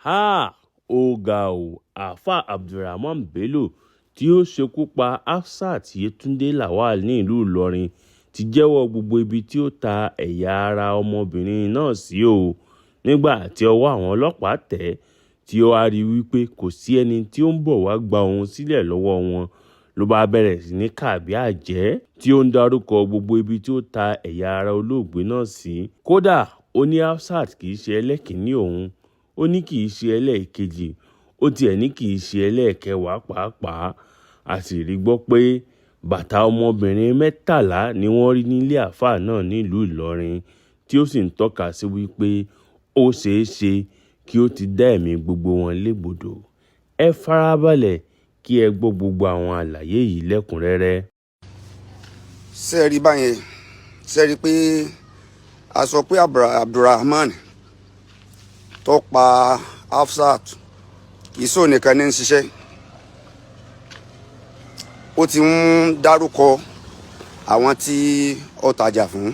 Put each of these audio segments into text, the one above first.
Háà, ó ga ọ́, Àáfàá Abdulrahman Bello tí ó ṣekú pa Hafsat Yétúndé Lawal nílùú Ìlọrin ti jẹ́wọ́ gbogbo ibi tó ta ẹ̀yà ara ọmọbìnrin náà sí o nígbà tí ọwọ́ àwọn ọlọ́pàá tẹ̀ ẹ́, tí ó wáá rí i pé kò sí ẹni tí ó ń bọ̀ wàá gba òun sílẹ̀ lọ́wọ́ wọn ló bá bẹ̀rẹ̀ sí í kà bí àjẹ́ tí ó ń dárúkọ gbogbo ibi tó ta ẹ̀yà ara olóògbé náà sí. Kódà ó ní Hafsat kì í ṣe ẹlẹ́kìn-ín òun, ó ní kì í ṣe ẹlẹ́ẹ̀kejì, ó tiẹ̀ ní kì í ṣe ẹlẹ́ẹ̀kẹwàá pàápàá. A sì rí gbọ́ pé bàtà ọmọbìnrin 13 ni wọ́n rí nílé àáfàá náà nílùú Ìlọrin, tí ó sì ń tọ́ka sí wípé ó ṣeé ṣe kí ó ti dá ẹ̀mí gbogbo wọn légbodò. Ẹ farabalẹ̀ kí ẹ gbọ́ gbogbo àwọn àlàyé yìí lẹ́kùn-ún-rẹ́rẹ́. Ṣé ẹ rí báyẹn? Ṣé ẹ rí pé a sọ pé Abdulrahman tó pa Hafsat kì í sóò nìkan ní ń ṣiṣẹ́? Ó ti ń dárúkọ àwọn tí ó tajà fún.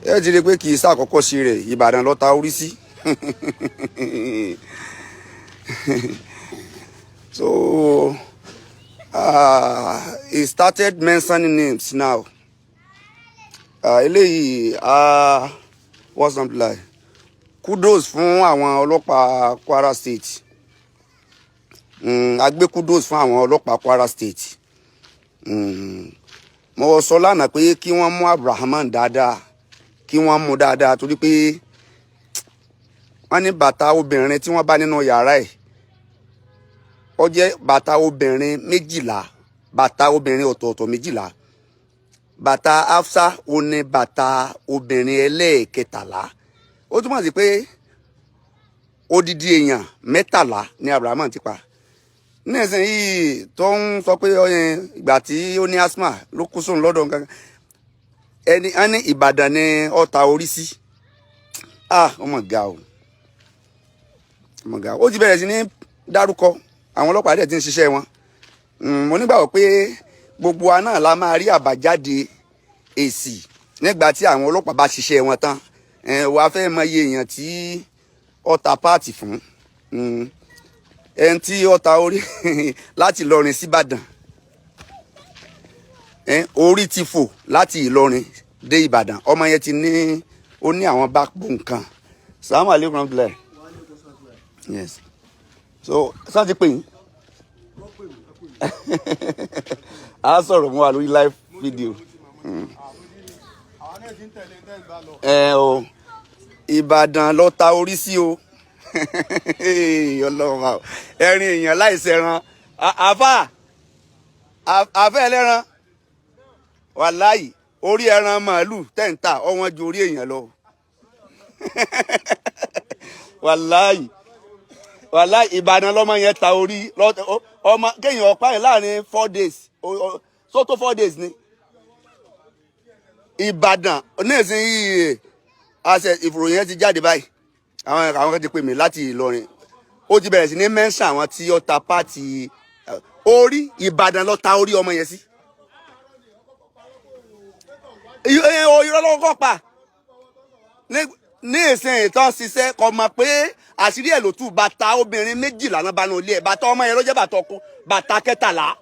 Ẹ ti rí i pé kì í ṣàkọ́kọ́ sí rẹ̀. Ìbàdàn ló ta orí sí. So he started mentioning names now. Eléyìí what's something like kudos fún àwọn ọlọ́pàá Kwara State. A gbé kudos fún àwọn ọlọ́pàá Kwara State. Mo sọ lánàá pé kí wọ́n mú Abrahaman dáadáa, kí wọ́n mú dáadáa, torí pé wọ́n ní bàtà obìnrin tí wọ́n bá nínú yàrá ẹ̀, ó jẹ́ bàtà obìnrin 12, bàtà obìnrin ọ̀tọ̀ọ̀tọ̀ 12. Bàtà Hafsa ó ní bàtà obìnrin ẹlẹ́ẹ̀kẹtàlá. Ó túmọ̀ sí pé odidi èèyàn 13 ni Abrahaman ti pa. Nísìnyìí tó ń sọ pé ìgbà tí ó ní asthma ló kú sóun lọ́dọ̀ nǹkan ẹni á ní Ìbàdàn ní ọta orí sí. Ah, ọmọ ga o, ọmọ ga o. Ó ti bẹ̀rẹ̀ sí ní dárúkọ. Àwọn ọlọ́pàá dẹ̀ ti ń ṣiṣẹ́ wọn. Mo nígbàgbọ́ pé gbogbo wa náà la máa rí àbájáde èsì nígbà tí àwọn ọlọ́pàá bá ṣiṣẹ́ wọn tán. Wàá fẹ́ mọ iye èèyàn tí ọta páàtì fún, ẹni tí ọta orí láti Ìlọrin síbàdàn. Orí ti fò láti Ìlọrin dé Ìbàdàn. Ọmọ yẹn ti ní, ó ní àwọn backbone kan. Salamu aleykum rahmatulahi. Yes, so sọ ti pè yín, a sọ̀rọ̀ mọ́ wa lórí live video. Ẹ o, Ìbàdàn lọ ta orí sí o. Ọlọ́run wa, ẹ̀rín èèyàn láìsẹ̀ran àfà àfẹ́ ẹlẹ́ran, wàláyì, orí ẹran màálù tẹ̀ǹtà ọ̀wọ́n ju orí èèyàn lọ. Wàláyì, wàláyì, Ìbàdàn lọmọ yẹn ta orí ọmọ kéèyàn ọ̀pá yẹn láàrin 4 days, so tó 4 days ni Ìbàdàn. Nísìnyí àṣẹ ìfòròyìn yẹn ti jáde báyìí. Àwọn kan ti pè mí láti Ìlọrin. Ó ti bẹ̀rẹ̀ sí ní mention àwọn tí ó ta part orí. Ìbàdàn lọ ta orí ọmọ yẹn sí. Irọ́ lọ́kọ́ pa ní ìsìn ìtàn ṣiṣẹ́ kò mọ̀ pé àṣírí ẹ̀ ló tú. Bàtà obìnrin 12 náà bá nù ilé ẹ̀. Bàtà ọmọ yẹn ló jẹ́ bàtà ọkọ, bàtà 13.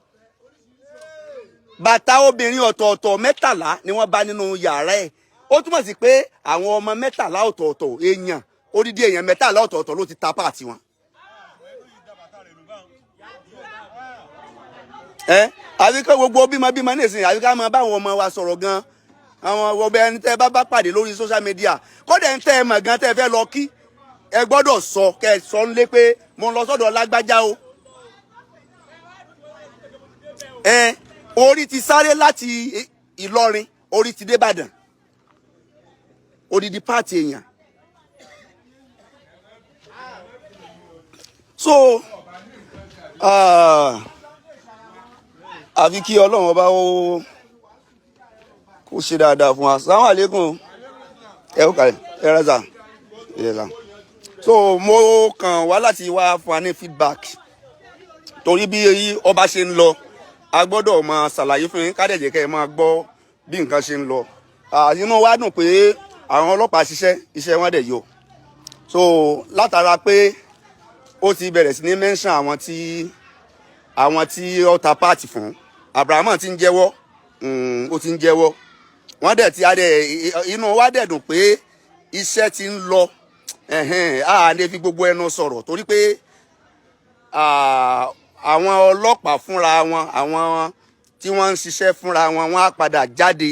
Bàtà obìnrin ọ̀tọ̀ọ̀tọ̀ 13 ni wọ́n bá nínú yàrá ẹ̀. Ó túmọ̀ sí pé àwọn ọmọ 13 ọ̀tọ̀ọ̀tọ̀, èèyàn, odidi èèyàn 13 ọ̀tọ̀ọ̀tọ̀ ló ti ta part wọn. Ẹ àfi ká gbogbo bímọ bímọ nísìnyí, àfi ká máa bá àwọn ọmọ wa sọ̀rọ̀ gan. Àwọn ọbẹ̀ ẹni tẹ́ bá bá pàdé lórí social media, kódà ń tẹ́ ẹ mọ̀ gan tẹ́ ẹ fẹ́ lọ kí, ẹ gbọ́dọ̀ sọ, kẹ́ ẹ sọ ńlé pé mo lọ sọ́dọ̀ lágbájá o. Ẹ orí ti sáré láti Ìlọrin, orí ti dé Ìbàdàn, odidi part èèyàn. So àfi kí Ọlọ́run ọba ó kó ṣe dáadáa fún wa. Salamu aleykum. Ẹ ó kàlẹ̀, ẹ rẹ sà, ẹ sà. So mo kàn wá láti wá fún wa ní feedback, torí bí ọba ṣe ń lọ, a gbọ́dọ̀ máa ṣàlàyé fún yín, kádẹ̀jẹ̀ kẹ́ ẹ máa gbọ́ bí nǹkan ṣe ń lọ. Inú wa dùn pé àwọn ọlọ́pàá ṣiṣẹ́, iṣẹ́ wọn dẹ̀ yọ. So látara pé Ó ti bẹ̀rẹ̀ sí ní mention àwọn tí ó ta part fún. Abrahamu ti ń jẹ́wọ́, ó ti ń jẹ́wọ́. Wọ́n dẹ̀ ti adẹ̀, inú wa dẹ̀ dùn pé iṣẹ́ ti ń lọ. Ẹ̀hẹ́n, a lè fi gbogbo ẹnu sọ̀rọ̀ torí pé àwọn ọlọ́pàá fúnra wọn, àwọn tí wọ́n ń ṣiṣẹ́ fúnra wọn, wọ́n á padà jáde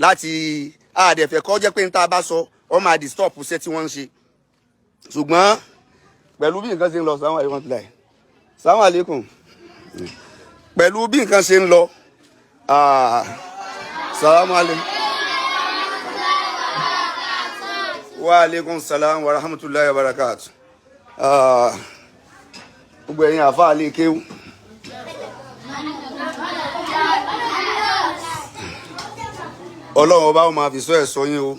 láti àdẹ̀fẹ̀ kọ́ jẹ́ pé n tá a bá sọ ọ máa disturb iṣẹ́ tí wọ́n ń ṣe. Ṣùgbọ́n pẹ̀lú bí nǹkan ṣe ń lọ, sàwọn àlékún tilẹ̀, sàwọn àlékún, pẹ̀lú bí nǹkan ṣe ń lọ, salamu alaikum. Wa alaikum salam wa rahmatulahi wa barakatu. Gbogbo ẹ̀yin àfáà lè kéwú. Ọlọ́run ọba ó máa fi sọ ẹ̀ sọ yín o.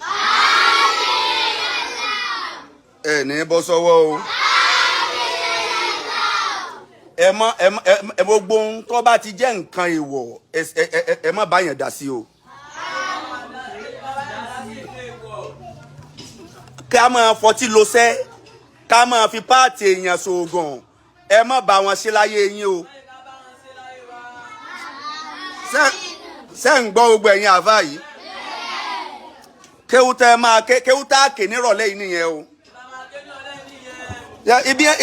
Ẹ ní bọ́ sọ́wọ́ o. Ẹ mọ ẹ mọ ẹ gbogbo ohun tó bá ti jẹ́ nǹkan èèwọ̀, ẹ ẹ ẹ má bá yẹn dá sí o. Ká máa fọtí lọ́sẹ̀, ká máa fi part èèyàn ṣoògùn, ẹ má bá wọn ṣe láyé yín o. Ṣé ń gbọ́ gbogbo ẹ̀yin àfáà yìí? Kéwú tẹ́ máa kéwú tá a kè nírọ̀lẹ́ yìí nìyẹn o.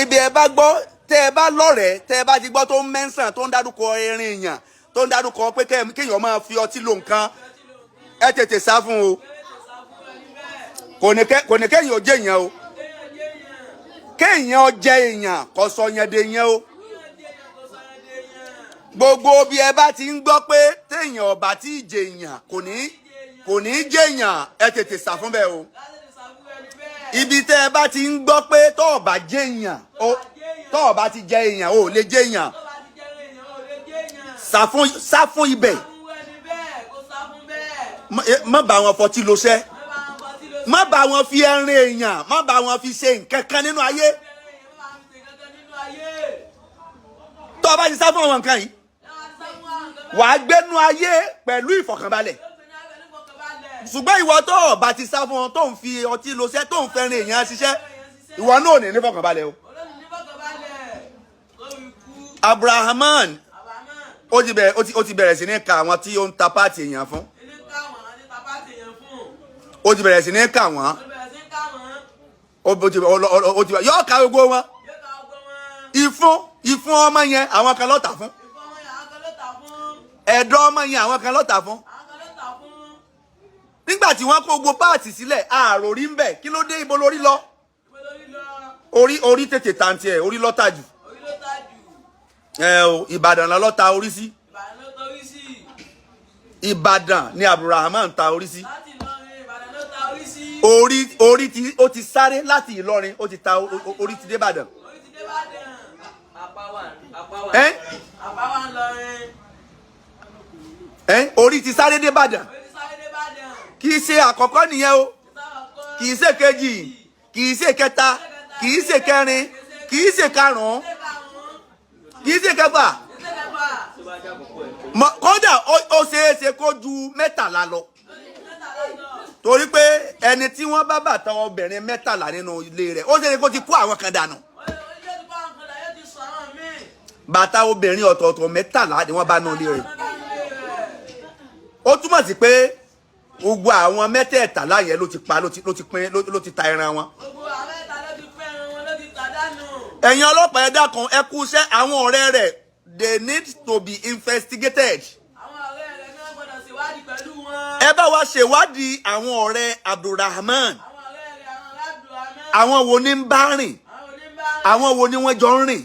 Ibi ẹ bá gbọ́, tẹ́ ẹ bá lọ́rẹ̀ẹ́, tẹ́ ẹ bá ti gbọ́ tó ń mẹ́sàn, tó ń dárúkọ erin èèyàn, tó ń dárúkọ pé kéèyàn máa fi ọtí lo nǹkan, ẹ tètè sá fún o. Kò ní kéèyàn ó jẹ èèyàn o. Kéèyàn ó jẹ èèyàn kò sọ yẹn de yẹn o. Gbogbo bí ẹ bá ti ń gbọ́ pé téèyàn ọba tí ì jẹ èèyàn kò ní jẹ èèyàn, ẹ tètè sá fún bẹ́ẹ̀ o. Ibi tẹ́ ẹ bá ti ń gbọ́ pé tó ọba jẹ èèyàn, tó ọba ti jẹ èèyàn, ò lè jẹ èèyàn, sá fún ibẹ̀. Má bá wọn fọtí lọ́sẹ̀, má bá wọn fi ẹrin èèyàn, má bá wọn fi ṣe nǹkan kan nínú ayé. Tó o bá ti sá fún àwọn nǹkan yìí, wàá gbénú ayé pẹ̀lú ìfọ̀kànbalẹ̀. Ṣùgbọ́n ìwọ tó o bá ti sá fún wọn, tó ń fi ọtí lọ́sẹ̀, tó ń fẹ́rin èèyàn ṣiṣẹ́, ìwọ náà ò ní nífọ̀kànbalẹ̀ o. Abrahaman ó ti bẹ̀rẹ̀ sí ní ka àwọn tí ó ń ta part èèyàn fún. Ó ti bẹ̀rẹ̀ sí ní kà wọ́n. Ó ti yọ ká gbogbo wọn. Ìfún ọmọ yẹn àwọn kan ló tà fún. Ẹ̀dọ̀ ọmọ yẹn àwọn kan ló tà fún. Nígbà tí wọ́n kó gbogbo páàtì sílẹ̀, ààrò rí ń bẹ̀. Kí ló dé? Ibo lórí lọ? Orí tètè tàǹtì ẹ̀, orí lọ́tà jù. Ẹ o, Ìbàdàn ló ta orí sí. Ìbàdàn ni Abdulrahman ta orí sí. Orí tí ó ti sáré láti Ìlọrin, ó ti ta orí ti dé Ìbàdàn. Orí ti sáré dé Ìbàdàn. Kì í ṣe àkọ́kọ́ nìyẹn o, kì í ṣe kejì, kì í ṣe kẹta, kì í ṣe kẹrin, kì í ṣe karùn-ún, kì í ṣe kẹfà. Kódà ó ṣeé ṣe kó ju 13 lọ, torí pé ẹni tí wọ́n bá bàtà obìnrin 13 nínú ilé rẹ̀, ó ṣeé ṣe kó ti kó àwọn kan dànù. Bàtà obìnrin ọ̀tọ̀ọ̀tọ̀ 13 ni wọ́n bá nínú ilé rẹ̀. Ó túmọ̀ sí pé gbogbo àwọn 13 yẹn ló ti pa, ló ti pín, ló ti ta ẹran wọn. Ẹ̀yin ọlọ́pàá, ẹ dákun, ẹ kú iṣẹ́. Àwọn ọ̀rẹ́ rẹ̀, they need to be investigated. Ẹ bá wa ṣèwádìí àwọn ọ̀rẹ́ Abdulrahman. Àwọn wo ni ń bá rìn? Àwọn wo ni wọ́n jọ ń rìn?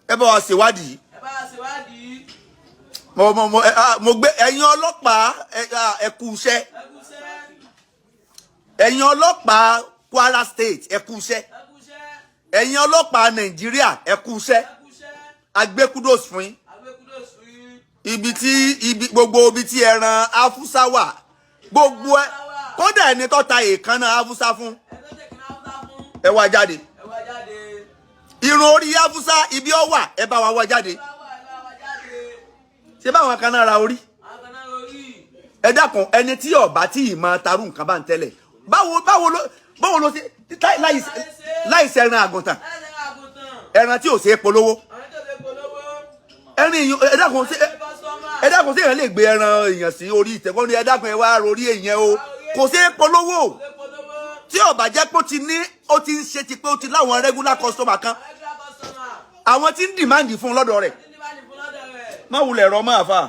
Ẹ bá wa ṣèwádìí. Mo gbé ẹ̀yin ọlọ́pàá, ẹ kú iṣẹ́. Ẹ̀yin ọlọ́pàá Kwara State, ẹ kú iṣẹ́. Ẹ̀yin ọlọ́pàá Nàìjíríà, ẹ kú iṣẹ́. A gbé kudos fún yín. Ibi tí ibi gbogbo ibi tí ẹran Afusa wà, gbogbo ẹ, kódà ẹni tó ta èèkánná Afusa fún, ẹ wá jáde. Irun orí Afusa ibi ọ wà, ẹ bá wa wá jáde. Ṣé báwọn kan náà ra orí? Ẹ dákun, ẹni tí ọba tí ì máa tarú nǹkan bá ń tẹ́lẹ̀, báwo ló ṣe láì ṣẹran àgùntàn? Ẹran tí ò ṣe é polówó. Ẹran èèyàn, ẹ dákun, ṣe ẹ dákun, sí èèyàn lè gbé ẹran èèyàn sí orí ìtẹ̀kọ́ ní? Ẹ dákun, ẹ wá rorí èèyàn o. Kò ṣe é polówó. Tí ó bá jẹ́ pé ó ti ní, ó ti ń ṣe ti pé ó ti láwọn regular customer kan, àwọn tí ń demand fún un lọ́dọ̀ rẹ̀. Má wulẹ̀ rọ mọ́, àfà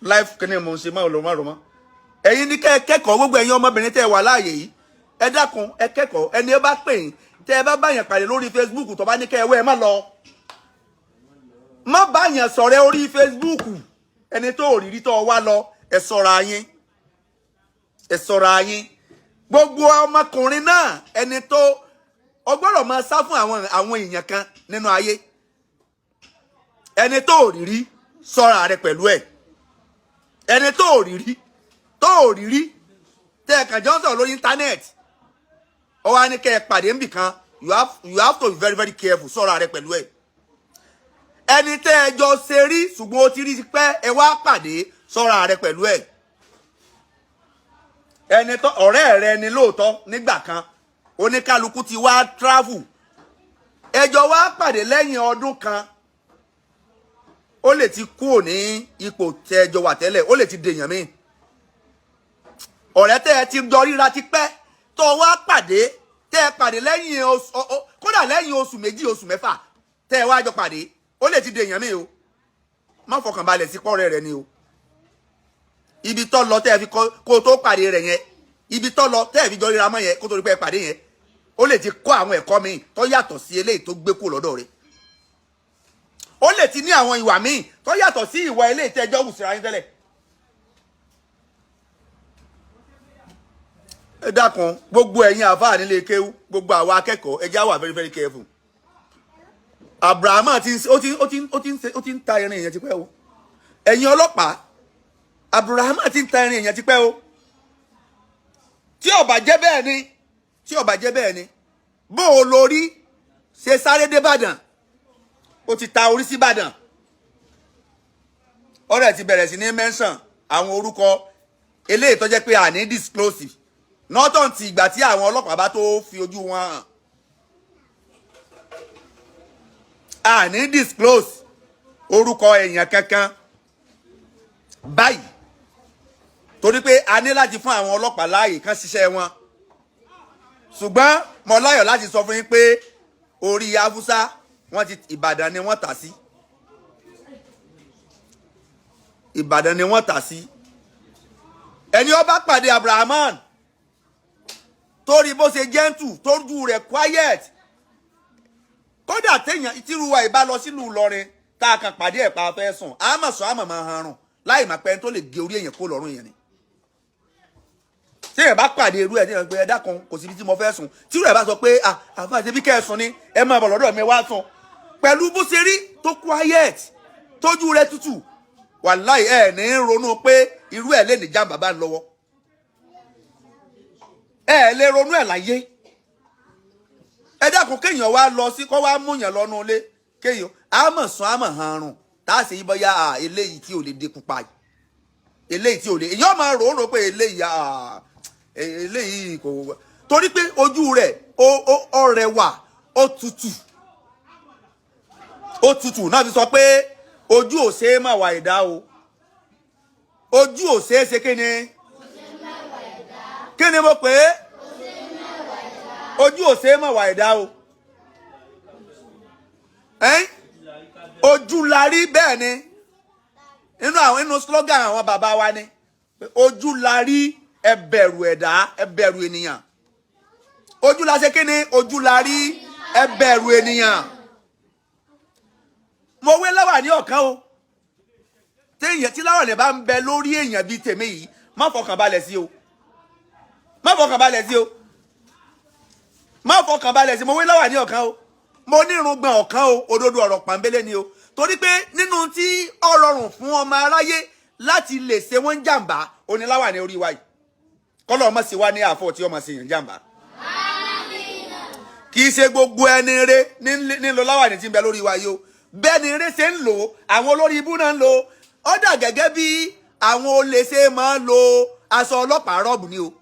life kìíní mo ń ṣe. Má wulẹ̀ má rọ mọ́. Ẹ̀yin ní kẹ́ ẹ kẹ́kọ̀ọ́. Gbogbo ẹ̀yin ọmọbìnrin tẹ́ ẹ wà láàyè yìí, ẹ dákun, ẹ kẹ́kọ̀ọ́. Ẹni ẹ bá pè yín, tẹ́ ẹ bá báyàn pàdé lórí Facebook, tó bá ní kẹ́ ẹ wẹ́, ẹ má lọ. Má báyàn sọ̀rẹ́ orí Facebook. Ẹni tó rí rí tó wá lọ, ẹ ṣọ́ra yín, ẹ ṣọ́ra yín. Gbogbo ọmọkùnrin náà, ẹni tó ọgbọ́dọ̀ máa sá fún àwọn èèyàn kan nínú ayé, ẹni tó rí rí, ṣọ́ra rẹ pẹ̀lú ẹ̀. Ẹni tó rí rí, tó rí rí, tẹ́ ẹ kàn jọ ń sọ̀rọ̀ lórí internet, ó wá ní kẹ́ ẹ pàdé níbì kan, you have to be very very careful. Ṣọ́ra rẹ pẹ̀lú ẹ̀. Ẹni tẹ́ ẹ jọ ṣe rí, ṣùgbọ́n ó ti rí pẹ́, ẹ wá pàdé, ṣọ́ra rẹ pẹ̀lú ẹ̀. Ẹni tó ọ̀rẹ́ rẹ ni lóòótọ́ nígbà kan, oníkálukú ti wá travel, ẹjọ́ wá pàdé lẹ́yìn ọdún kan, ó lè ti kúrò ní ipò tẹ́ ẹjọ́ wà tẹ́lẹ̀, ó lè ti dèèyàn míì. Ọ̀rẹ́ tẹ́ ẹ ti jọ ríra ti pẹ́, tó wá pàdé, tẹ́ ẹ pàdé lẹ́yìn oṣù, kódà lẹ́yìn oṣù 2, oṣù 6, tẹ́ ẹ wá jọ pàdé, ó lè ti dèèyàn míì o. Má fọkàn balẹ̀ sí pọ́ọ̀rẹ́ rẹ ni o. Ibi tó lọ tẹ́ ẹ fi kó tó pàdé rẹ̀ yẹn, ibi tó lọ tẹ́ ẹ fi jọ ríra mọ́ yẹn, kó tó rí pé ẹ pàdé yẹn, ó lè ti kọ́ àwọn ẹ̀kọ́ míì tó yàtọ̀ sí eléyìí tó gbé kúrò lọ́dọ̀ rẹ̀. Ó lè ti ní àwọn ìwà míì tó yàtọ̀ sí ìwà eléyìí tẹ́ ẹjọ́ wù síra yín tẹ́lẹ̀. Ẹ dákun, gbogbo ẹ̀yin àfáà nílé kéwú, gbogbo àwa akẹ́kọ̀ọ́, ẹ já wà very very careful. Abraham ti ń ó ti ó ti ó ti ń ṣe, ó ti ń ta irin èèyàn tipẹ́ o. Ẹ̀yin ọlọ́pàá, Abraham ti ń ta irin èèyàn tipẹ́ o. Tí ó bá jẹ́ bẹ́ẹ̀ ni, tí ó bá jẹ́ bẹ́ẹ̀ ni, bó o lórí ṣe sáré dé Ìbàdàn, ó ti ta orí sí Ìbàdàn. Ọ̀rẹ́ ti bẹ̀rẹ̀ sí ní mention àwọn orúkọ eléyìí tó jẹ́ pé àní disclose nọ́tọ̀n ti ìgbà tí àwọn ọlọ́pàá bá tó fi ojú wọn hàn. Àní disclose orúkọ èèyàn kankan báyìí, torí pé a ní láti fún àwọn ọlọ́pàá láàyè kán ṣiṣẹ́ wọn. Ṣùgbọ́n mo láyọ̀ láti sọ fún yín pé orí Haúsá wọ́n ti, Ìbàdàn ni wọ́n tà sí, Ìbàdàn ni wọ́n tà sí. Ẹni ó bá pàdé Abrahaman, torí bó ṣe gentle, tójú rẹ̀ quiet, kódà téèyàn tírú wa ìbá lọ sílùú Ìlọrin, tá a kàn pàdé ẹ̀ pa fẹ́ sùn, àmọ̀ sọ àmọ̀ máa hanrun láì máa pẹ́ tó lè gé orí èèyàn kó lọ́rùn èèyàn ni. Téèyàn bá pàdé irú ẹ̀, téèyàn pé, "Ẹ dákun, kò síbi tí mo fẹ́ sùn," tírú ẹ̀ bá sọ pé, "Ah, àfáà, ṣe bí kẹ́ ẹ sùn ni, ẹ máa bọ̀ lọ́dọ̀ mi wá sùn," pẹ̀lú bó ṣe rí tó quiet, tójú rẹ̀ tútù, wàláì, ẹ̀ ní ronú pé irú ẹ̀ lè ní jàǹbá bá ń lọ́wọ́. Ẹ lè ronú ẹ̀ láyé. Ẹ dákun, kéèyàn wá lọ sí kọ́ wá múyàn lọ́nu ilé, kéèyàn àmọ̀ sùn, àmọ̀ hanrun, tá a ṣe yí bọ́yá eléyìí tí ò lè dínkù pa yìí, eléyìí tí ò lè, èyàn máa rò ó rò pé eléyìí, eléyìí kò, torí pé ojú rẹ̀ ó rẹwà, ó tutù, ó tutù náà fi sọ pé ojú ò ṣe é má wà ìdá o. Ojú ò ṣe é ṣe. Kí ni, kí ni mo pè é? Ojú ò ṣe é má wà ìdá o. Ẹ́n, ojú la rí. Bẹ́ẹ̀ ni, nínú àwọn, inú slogan àwọn bàbá wa ni ojú la rí, ẹ bẹ̀rù ẹ̀dá, ẹ bẹ̀rù ènìyàn. Ojú la ṣe kí ni? Ojú la rí, ẹ bẹ̀rù ènìyàn. Mo wé láwà ní ọ̀kan o. Téèyàn tí láwà ní bá ń bẹ lórí èèyàn bíi tèmi yìí, má fọkàn balẹ̀ sí o, má fọkàn balẹ̀ sí o, má fọkàn balẹ̀ sí. Mo wé láwà ní ọ̀kan o, mo ní irùngbọ̀n ọ̀kan o. Òdodo ọ̀rọ̀ pàǹbélé ni o, torí pé nínú tí ó rọrùn fún ọmọ aráyé láti lè ṣe wọ́n jàǹbá oníláwà ní orí wa yìí. Kọ́lọ́ ọmọ sì wá ní àfọ̀ tí ọmọ sì yàn jàǹbá. Kì í ṣe gbogbo ẹni rẹ nílò láwà ní tí ń bẹ lórí wa yìí o. Bẹ́ẹ̀ ni eré ṣe ń lò, àwọn olórí ibú náà ń lò ó. Dà gẹ́gẹ́ bí àwọn olè ṣe máa ń lo aṣọ ọlọ́pàá rọ́ọ̀bù ni o.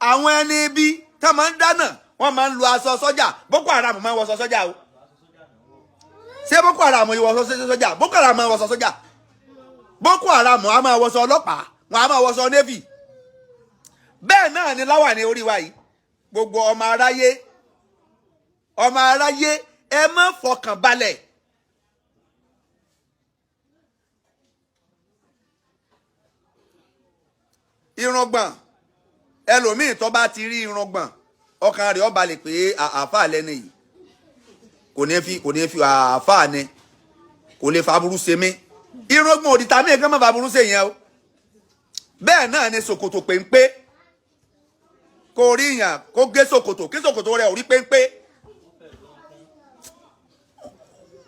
Àwọn ẹni ibi tá máa ń dáná Wọ́n máa ń lo aṣọ sọ́jà. Boko Haram máa ń wọṣọ sọ́jà o. Ṣé Boko Haram yìí wọṣọ sọ́jà? Boko Haram máa ń wọṣọ sọ́jà. Boko Haram á máa wọṣọ ọlọ́pàá, wọn á máa wọṣọ navy. Bẹ́ẹ̀ náà ni láwàní orí wa yìí. Gbogbo ọmọ aráyé, ọmọ aráyé, ẹ má fọkàn balẹ̀. Irùngbọ̀n ẹlòmíì, tó bá ti rí irùngbọ̀n, ọkàn rẹ̀ ó balẹ̀ pé àáfàá lẹ́nu yìí, kò ní fi àáfàá ni, kò lè fa burú ṣe mí. Irùngbọ̀n òdìtà míì kan má fa burú ṣe yẹn o. Bẹ́ẹ̀ náà ni ṣòkòtò péńpé. Kò rí yàn kó gé ṣòkòtò, kí ṣòkòtò rẹ̀ ò rí péńpé.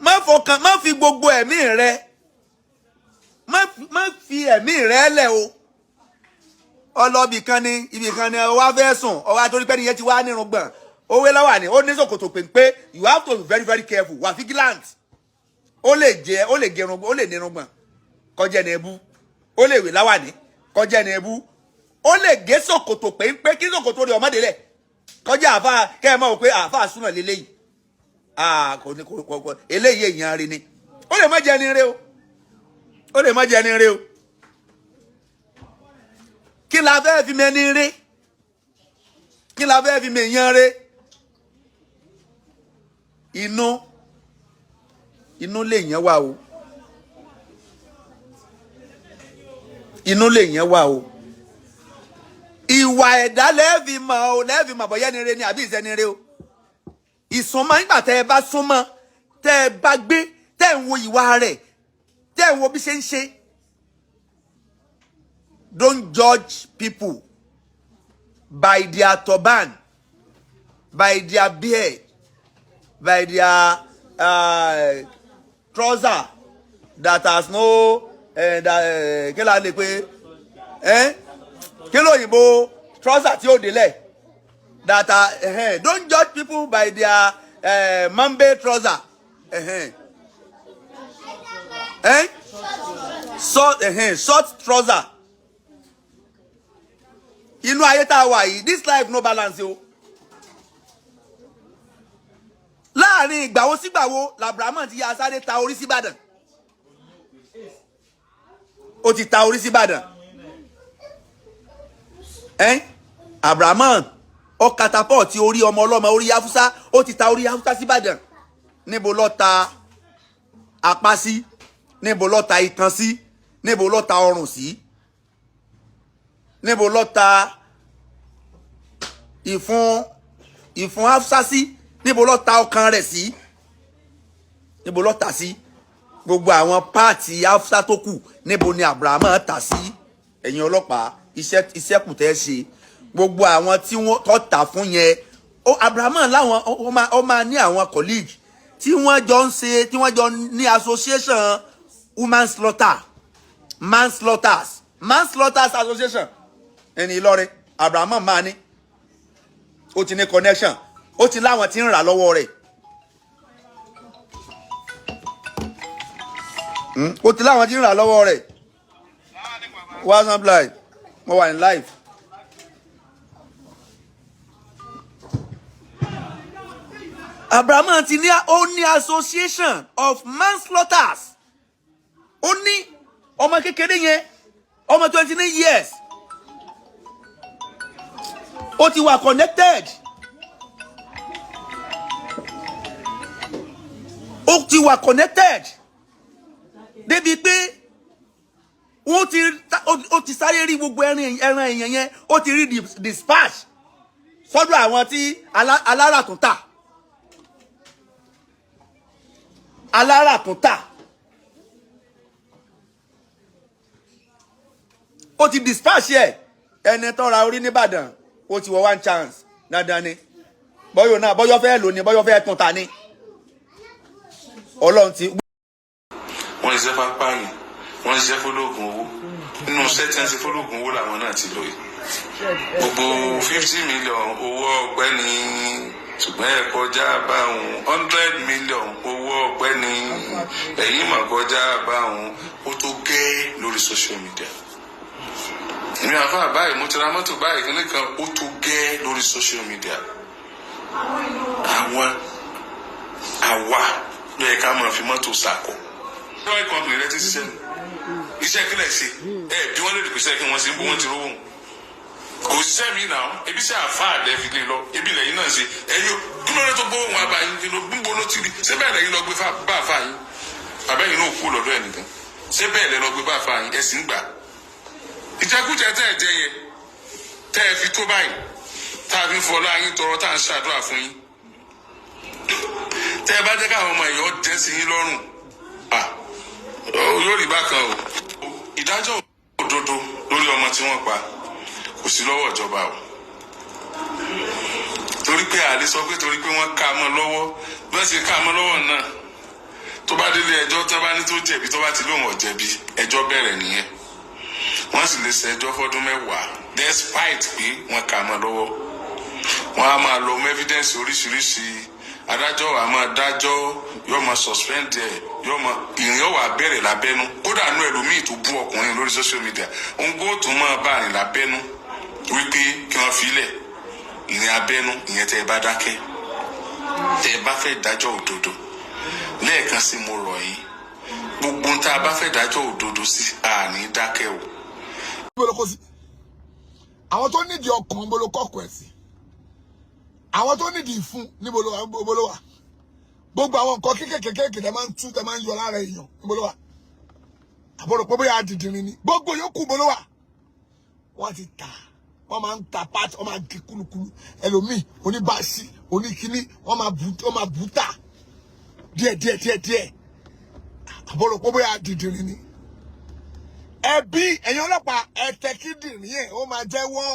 Má fọkàn, má fi gbogbo ẹ̀mí rẹ, má fi ẹ̀mí rẹ lẹ̀ o. Ọlọ́bì kan ní ibì kan ní, ọwọ́ fẹ́ sùn, ọwọ́ àtòrí pẹ́ nìyẹn ti wá nírun gbọ̀n, owó lọ́wọ́ ni ó ní ṣòkòtò péńpé. You have to be very very careful, wà vigilant. Ó lè jẹ, ó lè gẹrun, ó lè nírun gbọ̀n kọjá ẹni ẹbú, ó lè wé láwàní kọjá ẹni ẹbú, ó lè gé ṣòkòtò péńpé kí ṣòkòtò rẹ̀ ọmọdé lẹ̀ kọjá àfa. Kẹ́ ẹ mọ̀ pé àfa súnà lélẹ́yìí, kò ní kò eléyìí, èèyàn rí ni. Ó lè má jẹ́ ẹni rí o, ó lè má jẹ́ ẹni rí o. Kí la fẹ́ fi mẹ́ni rí? Kí la fẹ́ fi mẹ́yàn rí? Inú lè yẹn wà o, inú lè yẹn wà o. Ìwà ẹ̀dá lẹ́ẹ̀fì mọ̀ o, lẹ́ẹ̀fì mọ̀ bọ́yá ẹni rí ni àbí ìṣẹ́ni rí o. Ìsúnmọ́, nígbà tẹ́ ẹ bá súnmọ́, tẹ́ ẹ bá gbé, tẹ́ ẹ ń wo ìwà rẹ̀, tẹ́ ẹ ń wo bí ṣe ń ṣe. Don't judge people by their turban, by their beard, by their trouser that has no kí la lè pè eh? Kí lóyìnbó trouser tí ó délẹ̀ that are don't judge people by their mambe trouser. Eh? Short trouser. Inú ayé tá a wà yìí, this life no balance o. Láàrin ìgbàwo sígbàwo làbùrámọ̀ ti ya sáré ta orí síbàdàn? Ó ti ta orí síbàdàn ẹ́n. Abrahamu ó katapọ́ọ̀tì orí ọmọ ọlọ́mọ, orí Haúsá. Ó ti ta orí Haúsá síbàdàn. Níbo ló ta apá sí? Níbo ló ta itan sí? Níbo ló ta ọrùn sí? Níbo ló ta ìfun Haúsá sí? Níbo ló ta ọkàn rẹ̀ sí? Níbo ló ta sí? Gbogbo àwọn parts Haúsá tó kù, níbo ni Abrahamu ta sí? Ẹ̀yin ọlọ́pàá, iṣẹ́ kù tẹ́ ṣe. Gbogbo àwọn tí wọ́n tọ́ ta fún yẹn ó, Abrahamu láwọn, ó máa ní àwọn colleague tí wọ́n jọ ń ṣe, tí wọ́n jọ ní association human slaughter, manslaughters association ẹni Ìlọrin. Abrahamu máa ní, ó ti ní connection, ó ti láwọn tí ń rà lọ́wọ́ rẹ̀. Ó ti láwọn tí ń rà lọ́wọ́ rẹ̀. WhatsApp live, mo wà ní live. Abrahamu ti ní, ó ní association of manslaughters. Ó ní ọmọ kékeré yẹn, ọmọ 29 years, ó ti wà connected, ó ti wà connected débi pé wọ́n ti ó ti sáré rí gbogbo ẹran èèyàn yẹn, ó ti rí dispatch sọ́dọ̀ àwọn tí aláràtúntà, aláràtúntà. Ó ti dispatch ẹ. Ẹni tó ra orí nìbàdàn, ó ti wọ one chance dandan ni. Bọ́yọ̀ náà, bọ́yọ̀ fẹ́ lò ní, bọ́yọ̀ fẹ́ tún ta ni. Ọlọ́run ti. Wọ́n ṣiṣẹ́ fápáyìn, wọ́n ṣiṣẹ́ fọlọ́gùn owó. Nínú iṣẹ́ tí wọ́n ṣe fọlọ́gùn owó làwọn náà ti lò yìí. Gbogbo 50 million owó ọ̀gbẹ́ni, ṣùgbọ́n ẹ kọjá báwọn. 100 million owó ọ̀gbẹ́ni, ẹ̀yìn mà kọjá báwọn. Ó tó gẹ́ lórí social media. Èmi àfa báyìí, mo ti ra mọ́tò báyìí, kíní kan, ó tó gẹ́ lórí social media. Àwa ló yẹ ká máa fi mọ́tò ṣàkọ. Oil company rẹ ti ṣiṣẹ́ ni iṣẹ́ kílẹ̀ ṣe ẹ bí wọ́n lè rí pèsè kí wọ́n ṣe ń bó wọ́n ti rówó kò ṣiṣẹ́ mi náà. Ebi ṣe àfa àdẹ fi lè lọ ebi lẹ́yìn náà ṣe ẹ̀yọ. Kí ló dé tó gbówó wọn abá yín? Kí ló ń bó ló ti rí? Ṣé bẹ́ẹ̀ lẹ́yìn lọ gbé bá àfa yín? Àbẹ́yìn náà kú lọ́dọ̀ ẹ̀ nìkan. Ṣé bẹ́ẹ̀ lẹ́ lọ gbé bá àfa yín? Ẹ̀ sì ń gbà ìjẹkújẹ tẹ́ ẹ jẹ yẹn, tẹ́ ẹ fi tó báyìí, tá a fi ń fọlá yín tọrọ, tá a ń ṣàdúrà fún yín. Tẹ́ ẹ bá jẹ́ káwọn ọmọ ẹ̀yọ́ jẹ́ sí yín lọ́rùn, yóò rí bákan o. Ìdájọ́ òdodo lórí ọmọ tí wọ́n pa kò sí lọ́wọ́ ìjọba o, torí pé àlè sọ pé torí pé wọ́n ká a mọ́ lọ́wọ́. Bí wọ́n ṣe ká a mọ́ lọ́wọ́ náà, tó bá délé ẹjọ́, tó bá ní tó jẹ̀bi, tó bá ti lóun ò jẹ̀bi, ẹjọ́ bẹ̀rẹ̀ nìyẹn. Wọ́n sì lè ṣẹjọ́ fọ́dún 10 despite pé wọ́n ká a mọ́ lọ́wọ́. Wọ́n á máa lo evidence oríṣiríṣi. Adájọ́ á máa dájọ́, yóò máa suspend ẹ̀, yóò máa ìrìn ọ̀wà bẹ̀rẹ̀ lábẹ́nú. Kódà nú ẹlòmíì tó bú ọkùnrin lórí social media, òun kó tún máa bá rìn lábẹ́nú wípé kí wọ́n filẹ̀. Ìrìn abẹ́nú ìyẹn. Tẹ́ ẹ bá dákẹ́, tẹ́ ẹ bá fẹ́ dájọ́ òdodo, lẹ́ẹ̀kan sí mo rọ̀ yín, gbogbo ohun tá a bá fẹ́ dájọ́ òdodo sí, àní dákẹ́ o. Níbo ló kó sí? Àwọn tó nídìí ọkàn, níbo ló kọ̀kọ̀ ẹ̀ sí? Àwọn tó nídìí ìfun, níbo ló wà? Níbo ló wà? Gbogbo àwọn nǹkan kékèké kékèké tẹ máa ń tú, tẹ máa ń yọ lára èèyàn, níbo ló wà? Àbúrò pé bóyá dìdìrín ni gbogbo yòókù, níbo ló wà? Wọ́n ti tà. Wọ́n máa ń ta part, wọ́n máa gé kúlukúlu. Ẹlòmíì oníbàṣí oníkíní, wọ́n máa bù tà díẹ̀ díẹ̀ díẹ̀ díẹ̀. Àbúrò pé bóyá dìdìrín ni. Ẹbí ẹ̀yin ọlọ́pàá, ẹ̀tẹ̀ kíndìnrín ẹ̀, ó máa jẹ́wọ́.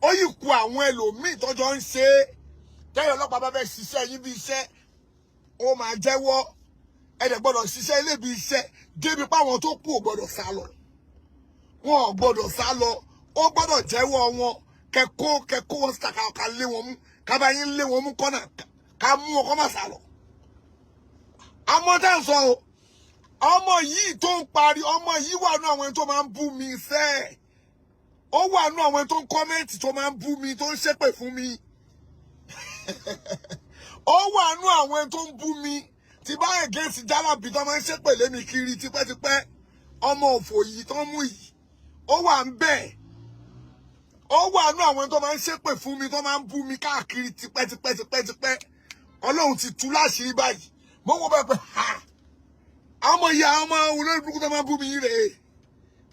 Ó yìí ku àwọn ẹlòmíì tọ́jọ́ ń ṣe é. Tẹ́yìn ọlọ́pàá bá fẹ́ ṣiṣẹ́ yín bí iṣẹ́, ó máa jẹ́wọ́. Ẹ dẹ̀ gbọ́dọ̀ ṣiṣẹ́ ilé bí iṣẹ́ débi páwọn tó kù ò gbọ́dọ̀ sá lọ. Wọn ò gbọ́dọ̀ sá lọ. Ó gbọ́dọ̀ jẹ́wọ́ wọn. Kẹ́kó wọn síta, ká lé wọn mú, ká bá yín lé wọn mú kọ́nà, ká mú wọn kọ́ má sá lọ. Àmọ́ tá à ń sọ o, ọmọ yìí tó ń parí, ọmọ yìí wà nú àwọn ẹni tó máa ń bú mi sẹ́ẹ̀. Ó wà nú àwọn ẹni tó ń comment, tó máa ń bú mi, tó ń ṣépè fún mi. Ó wà nú àwọn ẹni tó ń bú mi tí bá against jálàbí, tó máa ń ṣépè lé mi kiri tipẹ́tipẹ́. Ọmọ òfò yìí tó ń mú yìí, ó wà ń bẹ̀. Ó wà nú àwọn ẹni tó máa ń ṣépè fún mi, tó máa ń bú mi káàkiri tipẹ́tipẹ́ tipẹ́tipẹ́. Ọlọ́run ti tú láṣìírí báyìí. Mo wọ bẹ́ẹ̀ pé ha, àwọn ìyá ọmọ olórí burúkú tó máa ń bú mi yìí rèé,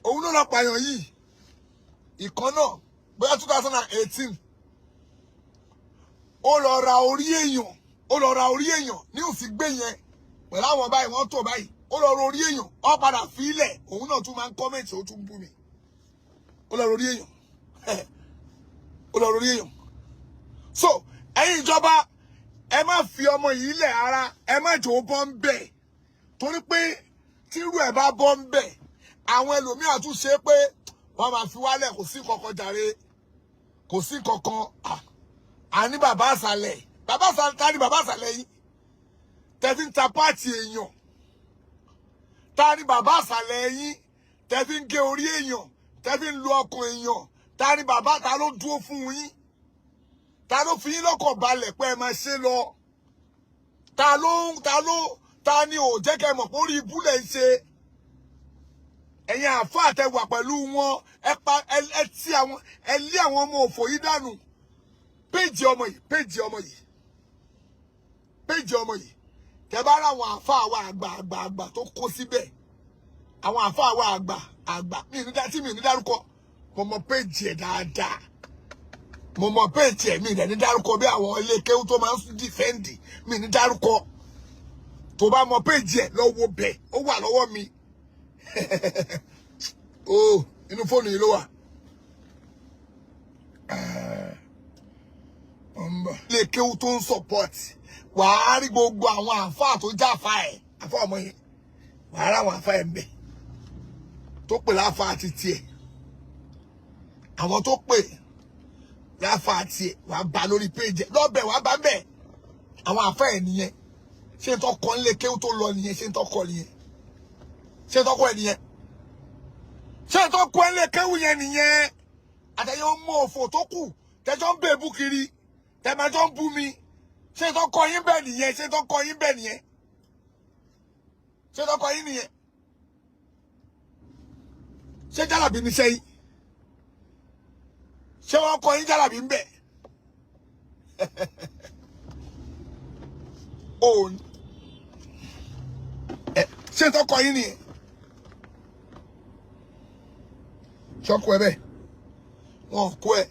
òun ló lọ pààyàn yìí. Ìkan náà, bóyá 2018, ó lọ ra orí èèyàn. Ó lọ ra orí èèyàn ní òsì gbé yẹn pẹ̀lú àwọn báyìí, wọ́n tó báyìí. Ó lọ ra orí èèyàn, ó padà fílẹ̀. Òun náà tún máa ń comment, ó tún bú mi. Ó lọ ra orí èèyàn, ó lọ ra orí èèyàn. So ẹ̀yin ìjọba, ẹ má fi ọmọ yìí lẹ̀ ara. Ẹ má jò ó bọ́ ń bẹ̀, torí pé tírú ẹ̀ bá bọ́ ń bẹ̀, àwọn ẹlòmíà tún ṣe pé wọ́n máa fi wálẹ̀. Kò sí kankan jàre, kò sí kankan. Àní bàbá àṣàlẹ̀, bàbá àṣàlẹ̀, ta ni bàbá àṣàlẹ̀ yìí tẹ́fí ń ta part èèyàn? Ta ni bàbá àṣàlẹ̀ yín tẹ́fí ń gé orí èèyàn, tẹ́fí ń lu ọkàn èèyàn? Ta ni bàbá? Ta ló dúró fún yín? Ta ló fi yín lọ́kàn balẹ̀ pé ẹ máa ṣe lọ? Ta ló ta ló ta ni ò jẹ́ kẹ́ mọ̀ pé orí ibú lẹ̀ ń ṣe? Ẹ̀yin àáfàá tẹ wà pẹ̀lú wọn, ẹ pa ẹ, ẹ tí àwọn ẹ lé àwọn ọmọ òfò yìí dànù. Péjì ọmọ yìí, péjì ọmọ yìí, péjì ọmọ yìí, tẹ bá rà àwọn àáfàá wa àgbà àgbà àgbà tó kó síbẹ̀, àwọn àáfàá wa àgbà àgbà mi ní dá tí mi ní dárúkọ. Mo mọ péjì ẹ̀ dáadáa, mo mọ péjì ẹ̀. Mi ní ní dárúkọ bí àwọn ilé kéwú tó máa ń defend. Mi ní dárúkọ. Tó bá mọ péjì ẹ̀, lọ́wọ́ bẹ̀, ó wà lọ́wọ́ mi o. Inú fóònù yìí ló wà. Ilé kéwú tó ń support, wàá rí gbogbo àwọn àáfàá tó jáfa ẹ̀, àáfàá ọmọ yẹn. Wàá rí àwọn àáfàá ẹ̀ ń bẹ̀ tó pè láfàá àti tiẹ̀. Àwọn tó pè láfàá tiẹ̀, wàá bá lórí péjì ẹ̀ lọ́bẹ̀, wàá bá ń bẹ̀. Àwọn àáfàá ẹ̀ nìyẹn. Ṣé ń tọkọ ńlé kéwú tó lọ nìyẹn? Ṣé ń tọkọ nìyẹn? Ṣé ń tọkọ ẹ̀ nìyẹn? Ṣé ń tọkọ ẹ̀ ńlé kéwú yẹn nìyẹn? Àtẹ̀yẹ ọmọ òfò tó kù tẹjọ́ ń bèbú kiri. Tẹ̀mẹ́jọ́ ń bú mi. Ṣé tó kọ yín bẹ́ẹ̀ nìyẹn? Ṣé tó kọ yín bẹ́ẹ̀ nìyẹn? Ṣé tó kọ yín nìyẹn? Ṣé jálàbí ni ṣẹ́yìn? Ṣé wọ́n kọ yín jálàbí ń bẹ̀? Ṣé tó kọ yín nìyẹn? Ṣọ́kọ ẹ bẹ́ẹ̀? Wọn kọ ẹ.